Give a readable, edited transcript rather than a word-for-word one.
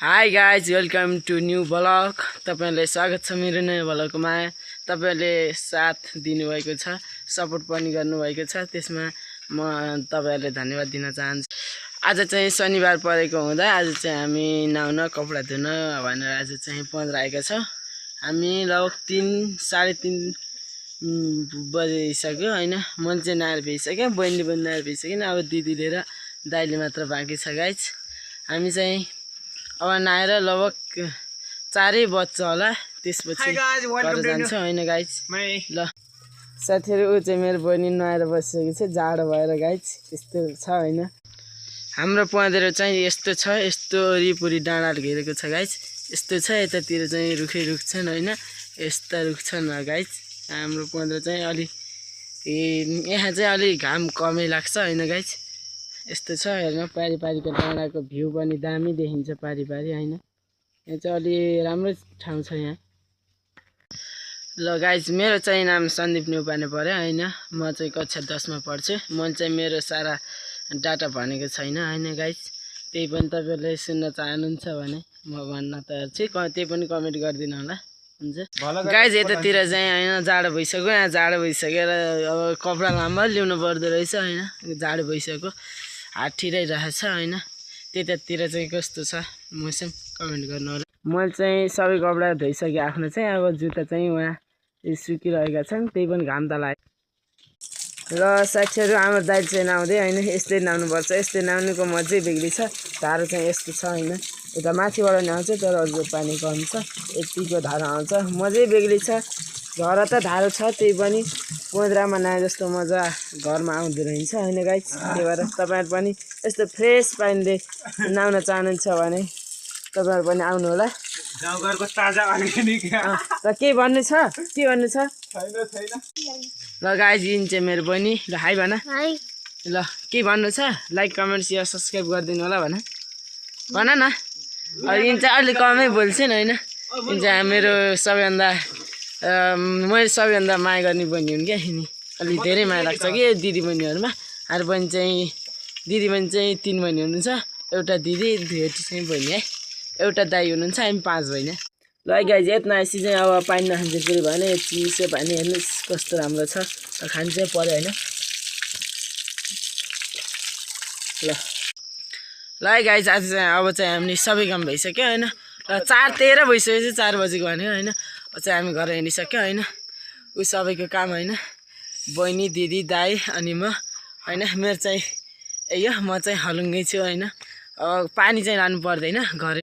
High guys welcome to new vlog. तपाईहरुलाई स्वागत छ मेरो नयाँ ब्लगमा। तपाईहरुले साथ दिनुभएको छ, सपोर्ट पनि गर्नुभएको छ, त्यसमा म तपाईहरुलाई धन्यवाद दिन चाहन्छु। आज चाहिँ शनिबार परेको हुँदा आज चाहिँ हामी नुहाउन कपडा धुन भनेर आज चाहिँ 15 आएका छौं। हामी लगभग 3:30 बजिसक्यो हैन। मैले चाहिँ नहाएर भइसक्यो, बहिनीले पनि नहाएर भइसक्यो। अब दिदीले र दाइले मात्र बाँकी छ गाइज। हामी चाहिँ अब नहाएर लगभग 4 बज्छ होला, त्यसपछि घर जान्छ हैन गाइज। ल साथीहरु, उ चाहिँ मेरो बहिनी नहाएर बसिसकेको छ जाडो भएर गाइज। यस्तो छ हैन, हाम्रो पँधेरो चाहिँ यस्तो छ, यस्तो वरिपरि डाँडाले घेरेको छ गाइज। यस्तो छ, यतातिर चाहिँ रुखै रुख छन् हैन, यस्ता रुख छन् गाइज। हाम्रो पँधेरो चाहिँ अलि यहाँ चाहिँ अलि घाम कमै लाग्छ हैन गाइज। यस्तो छ हेर्न, पारी पारीको डाँडाको भ्यू पनि दामी देखिन्छ पारी पारी हैन। यहाँ चाहिँ अलि राम्रो ठाउँ छ यहाँ। ल गाइज, मेरो चाहिँ नाम सन्दीप न्युपाने पर्यो हैन। म चाहिँ कक्षा 10 मा पढ्छु। मैले चाहिँ मेरो सारा डाटा भनेको छैन हैन गाइज। त्यही पनि तपाईहरुले सुन्न चाहनुहुन्छ भने म भन्न तयार छु, त्यही पनि कमेन्ट गरिदिनु होला। हुन्छ गाइज, यतातिर चाहिँ हैन जाडो भइसक्यो। यहाँ जाडो भइसकेर अब कपडा लामो ल्याउनु पर्दो रहेछ हैन, जाडो भइसक्यो, हात ठिराइरहेछ हैन। त्यतातिर चाहिँ कस्तो छ मौसम कमेन्ट गर्नु होला। मैले चाहिँ सबै कपडा धोइसकेँ आफ्नो चाहिँ। अब जुत्ता चाहिँ वहाँ सुकिरहेका छन्, त्यही पनि घाम त लाग्यो। र साथीहरु, हाम्रो दाइले चाहिँ नुहाउँदै हैन, यस्तै नुहाउनुपर्छ। यस्तै नुहाउनुको मजै बेग्लै छ। धारो चाहिँ यस्तो छ हैन, यता माथिबाट नुहाउँछ तर अझै पानी कम छ, यतिको धारो आउँछ, मजै बेग्लै छ। घर त धारो छ, त्यही पनि पँधेरोमा नआए जस्तो मजा घरमा आउँदो रहेछ हैन गाइज। त्यही भएर तपाईहरु पनि यस्तो फ्रेस पानीले नुहाउन चाहनुहुन्छ भने तपाईहरु पनि आउनु होला। गाउँघरको ताजा अर्ग्यानिक। त के भन्नु छ, के भन्नु छ? छैन। ल गाइज, यिन चाहिँ मेरो बहिनी। ल हाई भन। हाई। ल के भन्नु छ? लाइक कमेन्ट सेयर सब्स्क्राइब गरिदिनु होला भन न। यिन चाहिँ अलि कमै बोल्छन् हैन। यिन चाहिँ मेरो सबैभन्दा मैले सबैभन्दा माया गर्ने बहिनी हुन् क्या। यिनी अलि धेरै माया लाग्छ कि दिदी बहिनीहरूमा। अरू बहिनी चाहिँ दिदी बहिनी चाहिँ 3 बहिनी हुनुहुन्छ, एउटा दिदी 2 चाहिँ बहिनी है, एउटा दाइ हुनुहुन्छ, हामी 5 बहिनी। ल गाइज, यत्न आएपछि चाहिँ अब पानी नखान्छ फेरि भने चिसो पानी हेर्नुहोस् कस्तो राम्रो छ। खानु चाहिँ पर्यो होइन। ल है गाइज, आज चाहिँ अब चाहिँ हामीले सबै काम भइसक्यो होइन। र 4:13 भइसकेपछि 4 बजेको भन्यो होइन। चाहिँ हामी घर हिँडिसक्यो होइन। ऊ सबैको काम होइन, बहिनी दिदी दाइ अनि म होइन। मेरो चाहिँ यो म चाहिँ हलुङ्गै छु होइन। पानी चाहिँ लानु पर्दैन घर।